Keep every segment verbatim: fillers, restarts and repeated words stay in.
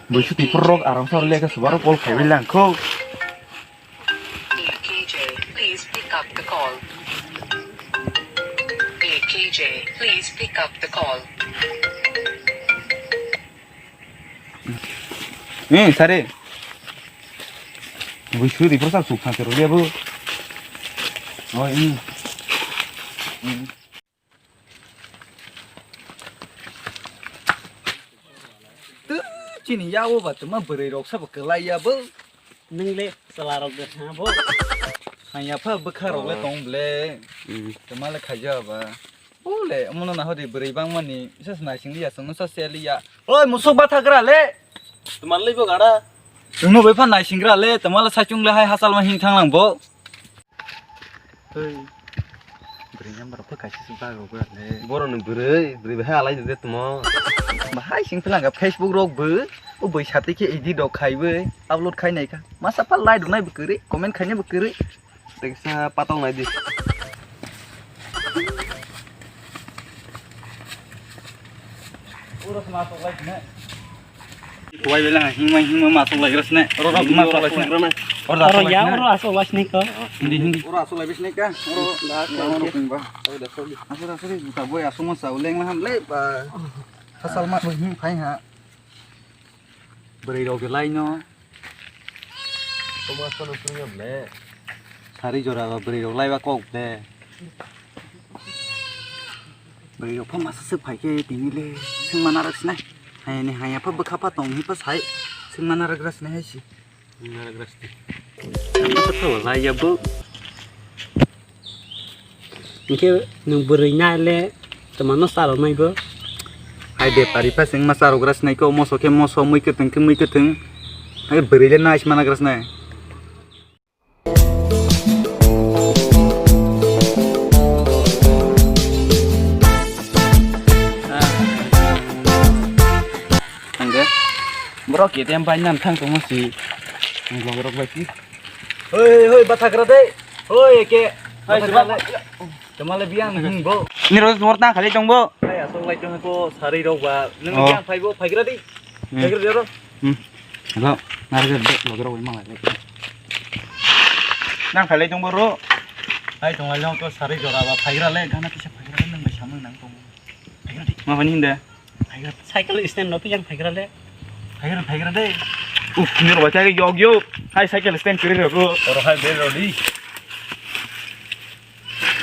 Buisu tipur rok aram sa le ka subar call khai lang kho. A K J, please pick up the call. A K J, please pick up the call. Eh, sare. Buisu tipur sa suk thang teruk ya bu. Oh, ini. Ini. Tu chini yago ba tuma bwrwi rok sabo kwlai ya bo. Nwng le chwla rok de ha bo. Hanya pha bwkha rok le tong ble. Hmm. Tuma le khaija ba. O le, omono na hori bwrwi bangmani, isa se naising liya, chwngno sa se liya. Oi, musuk bathagra le. Tuma le bo gada. Chwngno bai pha naising gra le, tuma le saichung le hai hasal ma hing thang lang bo. Tei bwrwi number rok kaisa se bag rok le. Borok ni bwrwi, bwrwi bahai alai de tamo. Bahai sing philanga Facebook rok bo. O bwrwi sati khe edit rok khai bo, upload khai nai kha. Masa pha like rok nai bo kwrwi, comment khai nai bo kwrwi. Teksa patong nai di. Oro khna to like ne. Tuwai bela hingma hingma ma asok lai grasne. Oro oro ma asok lai sne. Oro ya oro asok lai sne ko. Hindi hindi. Oro asok lai bisne ka. Oro da oro ping ba. Oro da soli. Asok asok ta boy asok ma sa uleng ma ham le ba. Hasal ma hing phai ha. Bwrwi rok belai no. Toma sono sungya ble. Sari jora ba bwrwi rok lai ba kok ble. Bwrwi rok pha masa swk phai khe tini le swngma narwk sinai. Hayani haya pha bwkha pha tong hi pha sai swngma narwk gra sinai hai si. Narwk gra sinai. Ang pha thawa lai ya bo. Hinkhe nwng bwrwi nai le twmano charok nai bo. Hai bepari pha se wngma charok gra sinai khe moso khe moso mui kwthwng khe mui kwthwng. Hai bwrwi le nai se mana gra sinai. Hingke borok K T M bai nang thang tongma si vlog rok bai si. Hoi hoi bathagra de. Hoi ke. Hai bathagra le. Tama le biyang hing bo. Ni rok mor tang khali tong bo. Hai asok lai tong ko sari rok ba. Nung biyang phai bo phai gra di. Phai gra di ro. Hmm. Hello, narwk de logro wi mangai. Nang khailai tong boro. Hai tong lai long to sari jora ba phaigra le gana kisa phaigra le nang bai samung nang tong. Phaigra di. Ma bani hinde. Phaigra cycle stand no to yang phaigra le. Phaigra phaigra de. Uf, ni ro ba yok yok. Hai cycle stand kiri ro. Oro hai be ro di.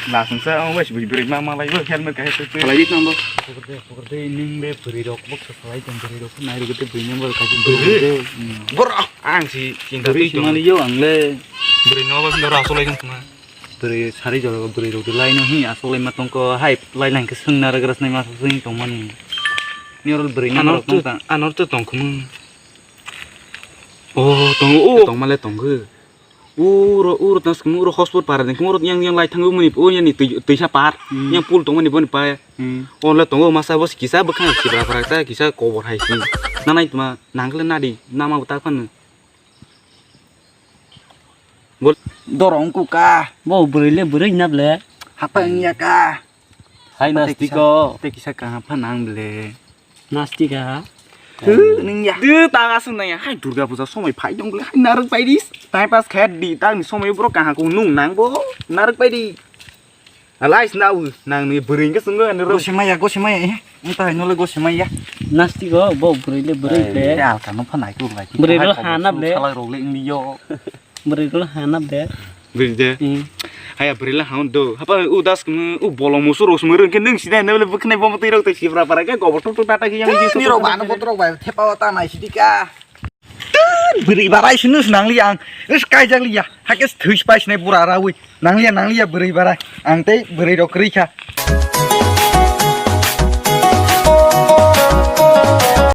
Lasungsa ang wes bui bui ma ma lai bo helmet ka hetu tu. Lai dit nang bo. Pokorde pokorde ning be bui rok bo sa lai tong bui rok nai rok te bui nang bo ka bui. Bor ang si kinta tui tong. Mani yo ang le. Bui no ba dora so lai tong ma. Bui sari jor bui rok lai no hi aso lai ma tong ko hai lai lang ke sung na rok ras nai ma sung tong mani. Ni rol bui nang rok tong ta. Anor tu tong khum. Oh tong oh. Tong ma le tong ge. Uro, uro, tang sikung uro hotspot para ding, uro yang, yang lai thango mani, o yani twi, twisa par, yang pool tong mani boni pa. Onle tongo masa bos kisa bwkhang sibra para ta kisa kobor hai si. Nanai tuma nangkle nadi, nama utak pan. Bol. Dorong ku ka. Bo bwrwi le bwrwi nable. Hapa wngya ka. Hai nastiko. Tei kisa kaham pha nang ble. Nastika. Twi nung ya. Twi ta aswk nang ya. Hai Durga puja somoi phai tong ble. Hai narwk pai di. Time pass khe di. Tang ni somoi bro kaham ko nung nang bo. Narwk pai di. Alai sna u nang ni bwrwi ke sunggo ani ro. Gosi maya, gosi maya. Ita hai nole gosi maya. Nastiko bo bwrwi le bwrwi pe. Alka no pha nai tu lai. Bwrwi ro hana ble. Salai rok le ing yo. Bwrwi rok hana de. Bwrwi de. Hmm. Haya bwrwi la haun do. Hapa u das kunu u bolong musu rok sumui rwng khe nung sinai nole bwkhnai bomo twi rok tei sibra para khe gobor tuk tuk tata khe yang. Ni rok bano botrok bai thepa o ta nai sidika. Bwrwi barai sunu snang li ang. Is kai jak li ya. Hakes thwi spai sinai bura rawi. Nang li ya nang li ya bwrwi barai. Ang tei bwrwi rok rikha.